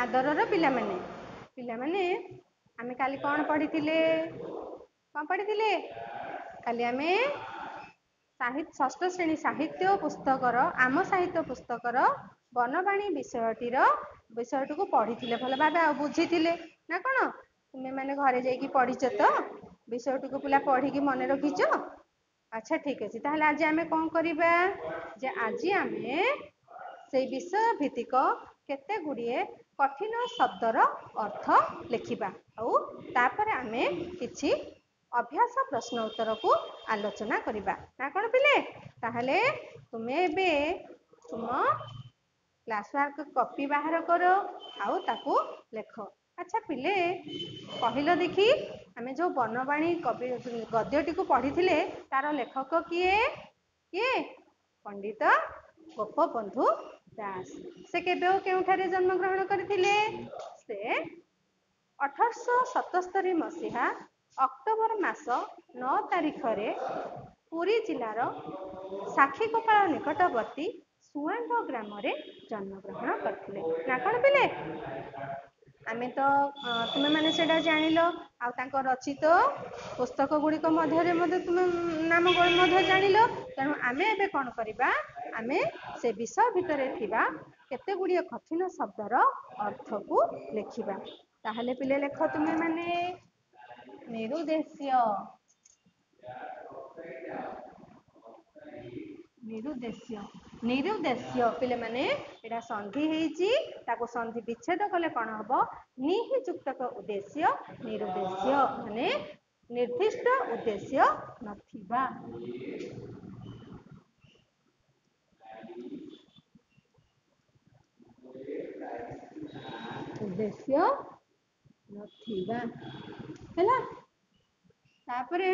ଆଦରର ପିଲାମାନେ, ପିଲାମାନେ ଆମେ କାଲି କ'ଣ ପଢ଼ିଥିଲେ? କ'ଣ ପଢ଼ିଥିଲେ କାଲି? ଆମେ ସାହିତ୍ୟ ଷଷ୍ଠ ଶ୍ରେଣୀ ସାହିତ୍ୟ ପୁସ୍ତକର, ଆମ ସାହିତ୍ୟ ପୁସ୍ତକର ବନବାଣୀ ବିଷୟଟିର ବିଷୟଟିକୁ ପଢ଼ିଥିଲେ ଭଲ ଭାବେ ଆଉ ବୁଝିଥିଲେ ନା କ'ଣ? ତୁମେମାନେ ଘରେ ଯାଇକି ପଢ଼ିଛ ତ? ବିଷୟଟିକୁ ପିଲା ପଢ଼ିକି ମନେ ରଖିଛ? ଆଚ୍ଛା, ଠିକ୍ ଅଛି। ତାହେଲେ ଆଜି ଆମେ କ'ଣ କରିବା ଯେ ଆଜି ଆମେ ସେଇ ବିଷୟ ଭିତ୍ତିକ କେତେ ଗୁଡ଼ିଏ କଠିନ ଶବ୍ଦର ଅର୍ଥ ଲେଖିବା, ଆଉ ତାପରେ ଆମେ କିଛି ଅଭ୍ୟାସ ପ୍ରଶ୍ନ ଉତ୍ତରକୁ ଆଲୋଚନା କରିବା ନା କ'ଣ ପିଲେ? ତାହେଲେ ତୁମେ ଏବେ ତୁମ କ୍ଲାସ୍ ୱାର୍କ କପି ବାହାର କର ଆଉ ତାକୁ ଲେଖ। ଆଚ୍ଛା ପିଲେ, କହିଲ ଦେଖି, ଆମେ ଯେଉଁ ବନବାଣୀ କବି ଗଦ୍ୟଟିକୁ ପଢ଼ିଥିଲେ ତାର ଲେଖକ କିଏ? କିଏ? ପଣ୍ଡିତ ଗୋପବନ୍ଧୁ ଦାସ। ସେ କେବେ ଓ କେଉଁଠାରେ ଜନ୍ମଗ୍ରହଣ କରିଥିଲେ? ସେ 1877 ମସିହା ଅକ୍ଟୋବର ମାସ 9 ତାରିଖରେ ପୁରୀ ଜିଲ୍ଲାର ସାକ୍ଷୀଗୋପାଳ ନିକଟବର୍ତ୍ତୀ ସୁଆଣ୍ଡ ଗ୍ରାମରେ ଜନ୍ମଗ୍ରହଣ କରିଥିଲେ ନା କ'ଣ ପିଲେ? ଆମେ ତ ତୁମେମାନେ ସେଇଟା ଜାଣିଲ, ଆଉ ତାଙ୍କ ରଚିତ ପୁସ୍ତକ ଗୁଡ଼ିକ ମଧ୍ୟରେ ମଧ୍ୟ ତୁମେ ନାମ ମଧ୍ୟ ଜାଣିଲ। ତେଣୁ ଆମେ ଏବେ କ'ଣ କରିବା? ଆମେ ସେ ବିଷୟ ଭିତରେ ଥିବା କେତେ ଗୁଡ଼ିଏ କଠିନ ଶବ୍ଦର ଅର୍ଥକୁ ଲେଖିବା। ତାହେଲେ ପିଲେ ଲେଖ ତୁମେମାନେ। ନିରୁଦ୍ଦେଶ୍ୟ, ନିରୁଦ୍ଦେଶ୍ୟ, ନିରୁଦ୍ଦେଶ୍ୟ। ପିଲାମାନେ, ଏଇଟା ସନ୍ଧି ହେଇଛି। ତାକୁ ସନ୍ଧି ବିଚ୍ଛେଦ କଲେ କ'ଣ ହବ? ନିହି ଯୁକ୍ତକ ଉଦ୍ଦେଶ୍ୟ। ନିରୁଦ୍ଦେଶ୍ୟ ମାନେ ନିର୍ଦ୍ଦିଷ୍ଟ ଉଦ୍ଦେଶ୍ୟ ନଥିବା। ଉଦ୍ଦେଶ୍ୟ ନଥିବା ହେଲା। ତାପରେ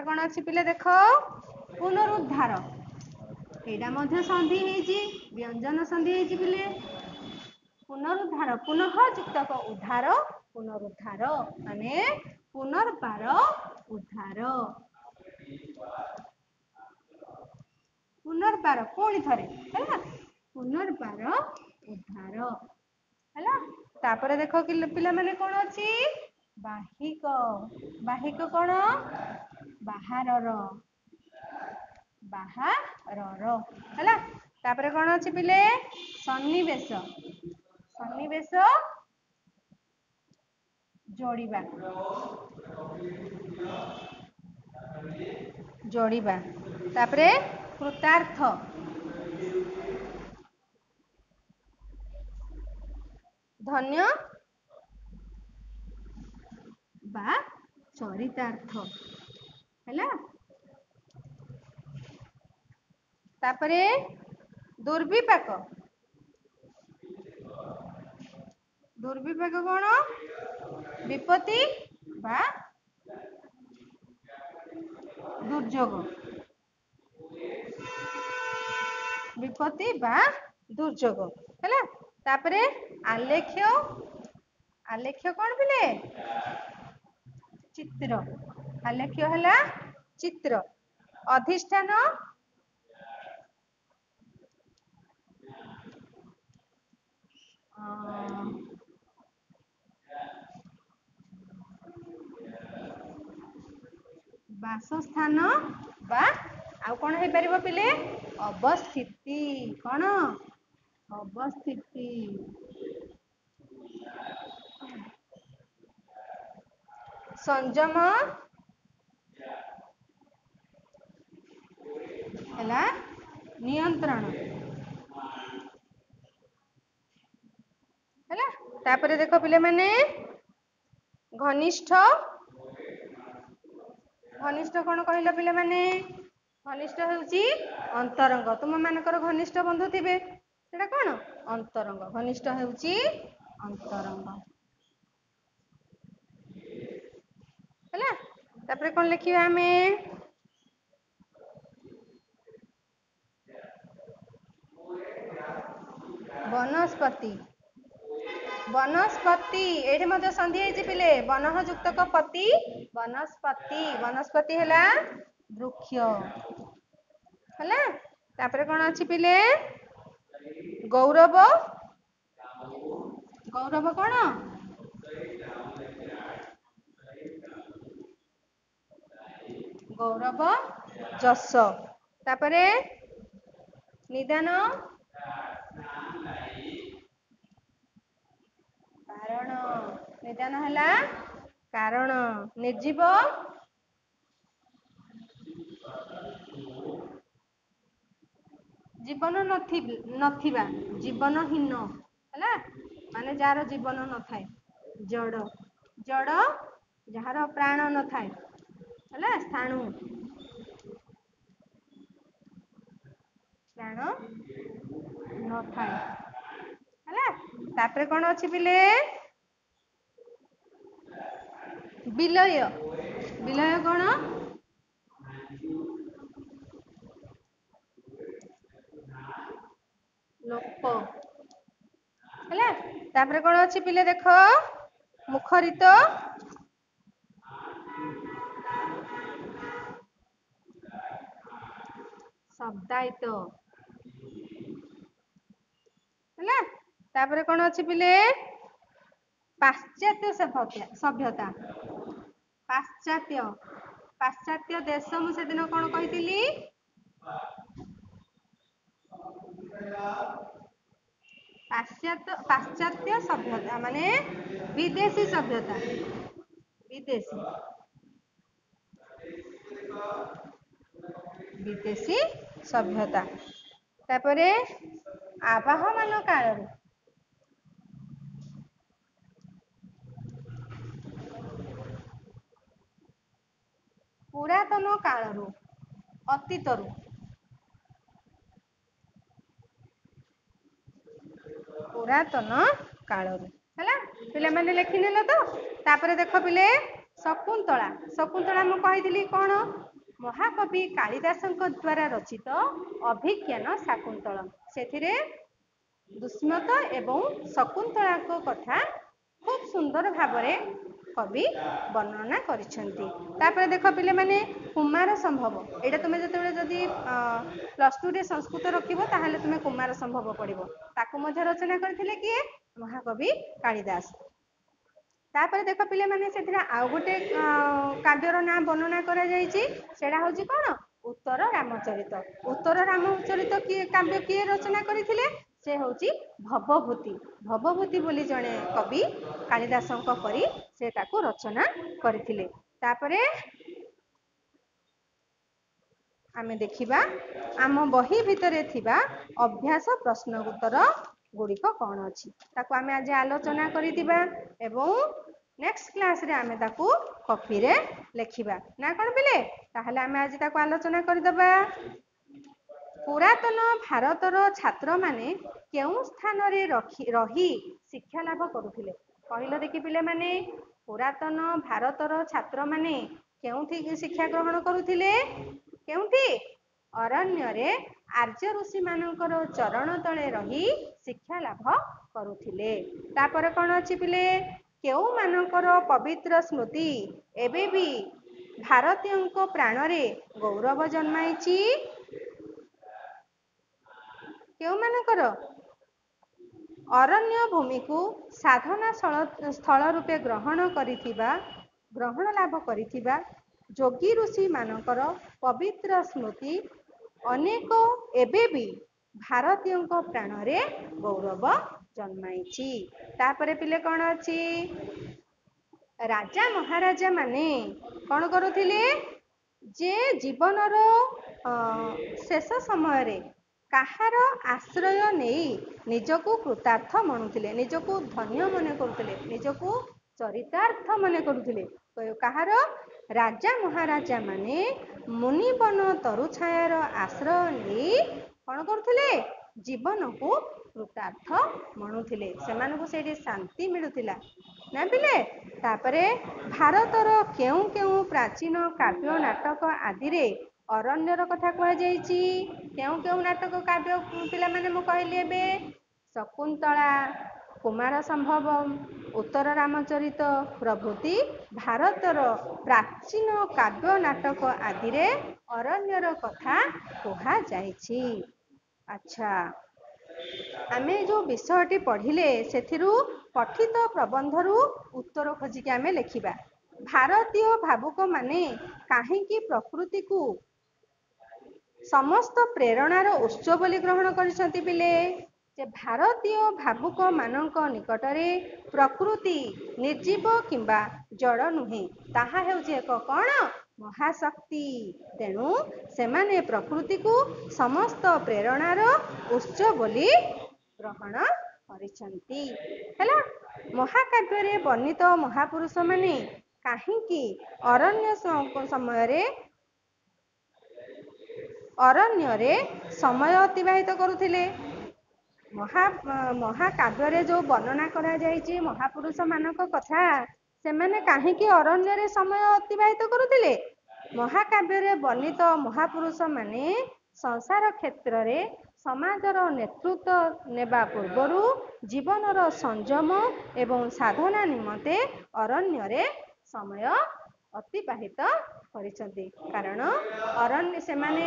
କ'ଣ ଅଛି ପିଲା ଦେଖ। ପୁନରୁଦ୍ଧାର। ଏଇଟା ମଧ୍ୟ ସନ୍ଧି ହେଇଛି, ବ୍ୟଞ୍ଜନ ସନ୍ଧି ହେଇଛି ପିଲେ। ପୁନରୁଦ୍ଧାର, ପୁନଃ ଯୁକ୍ତକ ଉଦ୍ଧାର। ପୁନରୁଦ୍ଧାର ମାନେ ପୁନର୍ବାର ଉଦ୍ଧାର, ପୁନର୍ବାର ପୁଣି ଥରେ ହେଲା, ପୁନର୍ବାର ଉଦ୍ଧାର ହେଲା। ତାପରେ ଦେଖ ପିଲାମାନେ କ'ଣ ଅଛି? ବାହିକ। ବାହିକ କ'ଣ? ବାହାରର, ବାହାରର ହେଲା। ତାପରେ କ'ଣ ଅଛି ପିଲେ? ସନ୍ନିବେଶ। ସନ୍ନିବେଶ ଯୋଡ଼ିବା, ଯୋଡ଼ିବା। ତାପରେ କୃତାର୍ଥ। ଧନ୍ୟ ବା ଚରିତାର୍ଥ ହେଲା। ତାପରେ ଦୁର୍ବିପାକ। ଦୁର୍ବିପାକ କ'ଣ? ବିପତ୍ତି ବା ଦୁର୍ଯୋଗ, ବିପତ୍ତି ବା ଦୁର୍ଯୋଗ ହେଲା। ତାପରେ ଆଲେଖ୍ୟ। ଆଲେଖ୍ୟ କ'ଣ ପିଲେ? ଚିତ୍ର। ଆଲେଖ୍ୟ ହେଲା ଚିତ୍ର। ଅଧିଷ୍ଠାନ, ବାସସ୍ଥାନ ବା ଆଉ କ'ଣ ହେଇପାରିବ ପିଲେ? ଅବସ୍ଥିତି। କ'ଣ? ଅବସ୍ଥିତି। ସଂଯମ ହେଲା ନିୟନ୍ତ୍ରଣ ହେଲା। ତାପରେ ଦେଖ ପିଲାମାନେ, ଘନିଷ୍ଠ। ଘନିଷ୍ଠ କ'ଣ କହିଲ ପିଲାମାନେ? ଘନିଷ୍ଠ ହେଉଛି ଅନ୍ତରଙ୍ଗ। ତୁମ ମାନଙ୍କର ଘନିଷ୍ଠ ବନ୍ଧୁ ଥିବେ, ସେଟା କ'ଣ? ଅନ୍ତରଙ୍ଗ। ଘନିଷ୍ଠ ହେଉଛି ଅନ୍ତରଙ୍ଗ ହେଲା। ତାପରେ କ'ଣ ଲେଖିବା ଆମେ? ବନସ୍ପତି। ବନସ୍ପତି, ଏଇଠି ମଧ୍ୟ ସନ୍ଧି ହେଇଛି ପିଲେ। ବନଃ ଯୁକ୍ତକ ପତି, ବନସ୍ପତି। ବନସ୍ପତି ହେଲା ବୃକ୍ଷ ହେଲା। ତାପରେ କ'ଣ ଅଛି ପିଲେ? ଗୌରବ। ଗୌରବ କଣ? ଗୌରବ ଯଶ। ତାପରେ ନିଦାନ କାରଣ। ନିଦାନ ହେଲା କାରଣ। ନିର୍ଜୀବ ଜୀବନ ନଥିବା, ଜୀବନହୀନ ହେଲା, ମାନେ ଯାହାର ଜୀବନ ନଥାଏ। ଜଡ଼, ଜଡ଼ ଯାହାର ପ୍ରାଣ ନଥାଏ, ହେଲା ସ୍ଥାଣୁ, ପ୍ରାଣ ନଥାଏ, ହେଲା। ତାପରେ କଣ ଅଛି ପିଲେ? ବିଲୟ। ବିଲୟ କଣ? ଲୋପ, ହେଲା। ତାପରେ କଣ ଅଛି ପିଲେ ଦେଖ? ମୁଖରିତ ଶବ୍ଦାୟିତ, ହେଲା। ତାପରେ କଣ ଅଛି ପିଲେ? ପାଶ୍ଚାତ୍ୟ ସଭ୍ୟତା। ପାଶ୍ଚାତ୍ୟ, ପାଶ୍ଚାତ୍ୟ ଦେଶ ମୁଁ ସେଦିନ କଣ କହିଥିଲି? ପାଶ୍ଚାତ୍ୟ, ପାଶ୍ଚାତ୍ୟ ସଭ୍ୟତା ମାନେ ବିଦେଶୀ ସଭ୍ୟତା, ବିଦେଶୀ, ବିଦେଶୀ ସଭ୍ୟତା। ତାପରେ ଆବାହମାନ କାଳରୁ, ପୁରାତନ କାଳରୁ, ଅତୀତରୁ, ପୁରାତନ କାଳରୁ, ହେଲା। ପିଲାମାନେ ଲେଖିନେଲ ତ? ତାପରେ ଦେଖ ପିଲେ, ଶକୁନ୍ତଳା। ଶକୁନ୍ତଳା ମୁଁ କହିଥିଲି କଣ? ମହାକବି କାଳିଦାସଙ୍କ ଦ୍ଵାରା ରଚିତ ଅଭିଜ୍ଞାନ ଶାକୁନ୍ତଳ। ସେଥିରେ ଦୁଷ୍ମନ୍ତ ଏବଂ ଶକୁନ୍ତଳାଙ୍କ କଥା ଖୁବ ସୁନ୍ଦର ଭାବରେ କବି ବର୍ଣ୍ଣନା କରିଛନ୍ତି। ତାପରେ ଦେଖ ପିଲାମାନେ, କୁମାର ସମ୍ଭବ। ଏଇଟା ତୁମେ ଯେତେବେଳେ ଯଦି +2ରେ ସଂସ୍କୃତ ରଖିବ, ତାହେଲେ ତୁମେ କୁମାର ସମ୍ଭବ ପଢିବ। ତାକୁ ମଧ୍ୟ ରଚନା କରିଥିଲେ କିଏ? ମହାକବି କାଳିଦାସ। ତାପରେ ଦେଖ ପିଲାମାନେ, ସେଥିରେ ଆଉ ଗୋଟେ କାବ୍ୟର ନାଁ ବର୍ଣ୍ଣନା କରାଯାଇଛି। ସେଇଟା ହଉଛି କଣ? ଉତ୍ତର ରାମଚରିତ। ଉତ୍ତର ରାମଚରିତ କିଏ କାବ୍ୟ କିଏ ରଚନା କରିଥିଲେ? ସେ ହଉଛି ଭବଭୂତି। ଭବଭୂତି ବୋଲି ଜଣେ କବି କାଳିଦାସଙ୍କ ପରି ସେ ତାକୁ ରଚନା କରିଥିଲେ। ତାପରେ ଆମେ ଦେଖିବା ଆମ ବହି ଭିତରେ ଥିବା ଅଭ୍ୟାସ ପ୍ରଶ୍ନ ଉତ୍ତର ଗୁଡ଼ିକ କଣ ଅଛି। ତାକୁ ଆମେ ଆଜି ଆଲୋଚନା କରିଥିବା ଏବଂ ନେକ୍ସଟ କ୍ଲାସରେ ଆମେ ତାକୁ କପିରେ ଲେଖିବା, ନା କଣ ପିଲେ? ତାହେଲେ ଆମେ ଆଜି ତାକୁ ଆଲୋଚନା କରିଦେବା। ପୁରାତନ ଭାରତର ଛାତ୍ରମାନେ କେଉଁ ସ୍ଥାନରେ ରହି ଶିକ୍ଷା ଲାଭ କରୁଥିଲେ? କହିଲ ଦେଖି ପିଲାମାନେ, ପୁରାତନ ଭାରତର ଛାତ୍ରମାନେ କେଉଁଠି ଶିକ୍ଷା ଗ୍ରହଣ କରୁଥିଲେ? କେଉଁଠି? ଅରଣ୍ୟରେ ଆର୍ଯ୍ୟ ଋଷି ମାନଙ୍କର ଚରଣ ତଳେ ରହି ଶିକ୍ଷା ଲାଭ କରୁଥିଲେ। ତାପରେ କଣ ଅଛି ପିଲେ? କେଉଁମାନଙ୍କର ପବିତ୍ର ସ୍ମୃତି ଏବେ ବି ଭାରତୀୟଙ୍କ ପ୍ରାଣରେ ଗୌରବ ଜନ୍ମାଇଛି? କେଉଁମାନଙ୍କର? ଅରଣ୍ୟ ଭୂମିକୁ ସାଧନା ସ୍ଥଳ ରୂପେ ଗ୍ରହଣ କରିଥିବା, ଗ୍ରହଣ ଲାଭ କରିଥିବା ଯୋଗୀ ଋଷି ମାନଙ୍କର ପବିତ୍ର ସ୍ମୃତି ଅନେକ ଏବେ ବି ଭାରତୀୟଙ୍କ ପ୍ରାଣରେ ଗୌରବ ଜନ୍ମାଇଛି। ତାପରେ ପିଲେ କଣ ଅଛି? ରାଜା ମହାରାଜା ମାନେ କଣ କରୁଥିଲେ ଯେ ଜୀବନର ଶେଷ ସମୟରେ କାହାର ଆଶ୍ରୟ ନେଇ ନିଜକୁ କୃତାର୍ଥ ମଣୁଥିଲେ, ନିଜକୁ ଧନ୍ୟ ମନେ କରୁଥିଲେ, ନିଜକୁ ଚରିତାର୍ଥ ମନେ କରୁଥିଲେ? କାହାର? ରାଜା ମହାରାଜା ମାନେ ମୁନିବନ ତରୁଛାୟାର ଆଶ୍ରୟ ନେଇ କଣ କରୁଥିଲେ? ଜୀବନକୁ କୃତାର୍ଥ ମଣୁଥିଲେ। ସେମାନଙ୍କୁ ସେଇଠି ଶାନ୍ତି ମିଳୁଥିଲା ନା ପିଲେ? ତାପରେ ଭାରତର କେଉଁ କେଉଁ ପ୍ରାଚୀନ କାବ୍ୟ ନାଟକ ଆଦିରେ ଅରଣ୍ୟର କଥା କୁହାଯାଇଛି? କେଉଁ କେଉଁ ନାଟକ କାବ୍ୟ ପିଲାମାନେ ମୁଁ କହିଲି ଏବେ? ଶକୁନ୍ତଳା, କୁମାର ସମ୍ଭବ, ଉତ୍ତର ରାମଚରିତ ପ୍ରଭୃତି ଭାରତର ପ୍ରାଚୀନ କାବ୍ୟ ନାଟକ ଆଦିରେ ଅରଣ୍ୟର କଥା କୁହାଯାଇଛି। ଆଚ୍ଛା। ଆମେ ଯେଉଁ ବିଷୟଟି ପଢ଼ିଲେ, ସେଥିରୁ ପଠିତ ପ୍ରବନ୍ଧରୁ ଉତ୍ତର ଖୋଜିକି ଆମେ ଲେଖିବା। ଭାରତୀୟ ଭାବୁକମାନେ କାହିଁକି ପ୍ରକୃତିକୁ ସମସ୍ତ ପ୍ରେରଣାର ଉତ୍ସ ବୋଲି ଗ୍ରହଣ କରିଛନ୍ତି ପିଲେ? ଯେ ଭାରତୀୟ ଭାବୁକମାନଙ୍କ ନିକଟରେ ପ୍ରକୃତି ନିର୍ଜୀବ କିମ୍ବା ଜଡ଼ ନୁହେଁ, ତାହା ହେଉଛି ଏକ କ'ଣ? ମହାଶକ୍ତି। ତେଣୁ ସେମାନେ ପ୍ରକୃତିକୁ ସମସ୍ତ ପ୍ରେରଣାର ଉତ୍ସ ବୋଲି ଗ୍ରହଣ କରିଛନ୍ତି। ହେଲା? ମହାକାବ୍ୟରେ ବର୍ଣ୍ଣିତ ମହାପୁରୁଷମାନେ କାହିଁକି ଅରଣ୍ୟ ସମୟରେ ଅରଣ୍ୟରେ ସମୟ ଅତିବାହିତ କରୁଥିଲେ? ମହାକାବ୍ୟରେ ଯେଉଁ ବର୍ଣ୍ଣନା କରାଯାଇଛି ମହାପୁରୁଷମାନଙ୍କ କଥା, ସେମାନେ କାହିଁକି ଅରଣ୍ୟରେ ସମୟ ଅତିବାହିତ କରୁଥିଲେ? ମହାକାବ୍ୟରେ ବର୍ଣ୍ଣିତ ମହାପୁରୁଷମାନେ ସଂସାର କ୍ଷେତ୍ରରେ ସମାଜର ନେତୃତ୍ୱ ନେବା ପୂର୍ବରୁ ଜୀବନର ସଂଯମ ଏବଂ ସାଧନା ନିମନ୍ତେ ଅରଣ୍ୟରେ ସମୟ ଅତିବାହିତ କରିଛନ୍ତି। କାରଣ ଅରଣ୍ୟ ସେମାନେ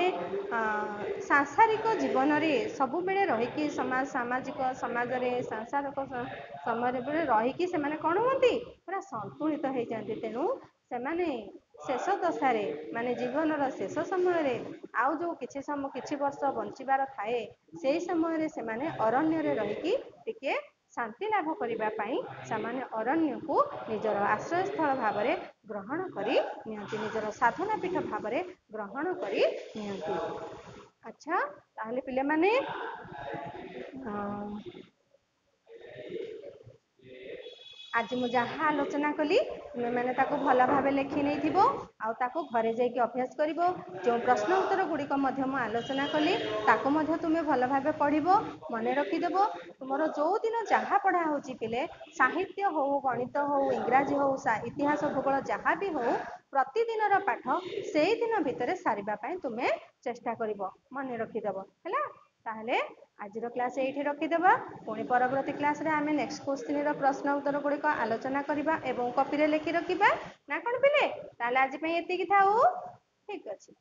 ସାଂସାରିକ ଜୀବନରେ ସବୁବେଳେ ରହିକି, ସମାଜ ସାମାଜିକ ସମାଜରେ ସାଂସାରିକ ସମୟରେ ରହିକି ସେମାନେ କ'ଣ ହୁଅନ୍ତି? ପୁରା ସନ୍ତୁଳିତ ହେଇଯାନ୍ତି। ତେଣୁ ସେମାନେ ଶେଷ ଦଶାରେ, ମାନେ ଜୀବନର ଶେଷ ସମୟରେ, ଆଉ ଯେଉଁ କିଛି ସମୟ କିଛି ବର୍ଷ ବଞ୍ଚିବାର ଥାଏ, ସେଇ ସମୟରେ ସେମାନେ ଅରଣ୍ୟରେ ରହିକି ଟିକେ ଶାନ୍ତି ଲାଭ କରିବା ପାଇଁ ସେମାନେ ଅରଣ୍ୟକୁ ନିଜର ଆଶ୍ରୟସ୍ଥଳ ଭାବରେ ଗ୍ରହଣ କରି ନିଅନ୍ତି, ନିଜର ସାଧନା ପୀଠ ଭାବରେ ଗ୍ରହଣ କରି ନିଅନ୍ତି। ଆଚ୍ଛା, ତାହେଲେ ପିଲାମାନେ, ଆଜି ମୁଁ ଯାହା ଆଲୋଚନା କଲି ତୁମେମାନେ ତାକୁ ଭଲ ଭାବେ ଲେଖି ନେଇଥିବ ଆଉ ତାକୁ ଘରେ ଯାଇକି ଅଭ୍ୟାସ କରିବ। ଯେଉଁ ପ୍ରଶ୍ନ ଉତ୍ତର ଗୁଡ଼ିକ ମଧ୍ୟ ମୁଁ ଆଲୋଚନା କଲି, ତାକୁ ମଧ୍ୟ ତୁମେ ଭଲ ଭାବେ ପଢ଼ିବ, ମନେ ରଖିଦେବ। ତୁମର ଯେଉଁଦିନ ଯାହା ପଢ଼ା ହେଉଛି ପିଲେ, ସାହିତ୍ୟ ହଉ, ଗଣିତ ହଉ, ଇଂରାଜୀ ହଉ, ଇତିହାସ, ଭୂଗୋଳ, ଯାହା ବି ହଉ, ପ୍ରତିଦିନର ପାଠ ସେଇଦିନ ଭିତରେ ସାରିବା ପାଇଁ ତୁମେ ଚେଷ୍ଟା କରିବ, ମନେ ରଖିଦେବ। ହେଲା? ତାହେଲେ ଆଜିର କ୍ଲାସ୍ ଏଇଠି ରଖିଦେବା। ପୁଣି ପରବର୍ତ୍ତୀ କ୍ଲାସ୍ରେ ଆମେ ନେକ୍ସଟ କୋଶ୍ଚିନ୍ର ପ୍ରଶ୍ନ ଉତ୍ତର ଗୁଡ଼ିକ ଆଲୋଚନା କରିବା ଏବଂ କପିରେ ଲେଖି ରଖିବା, ନା କ'ଣ ପିଲେ? ତାହେଲେ ଆଜି ପାଇଁ ଏତିକି ଥାଉ। ଠିକ୍ ଅଛି।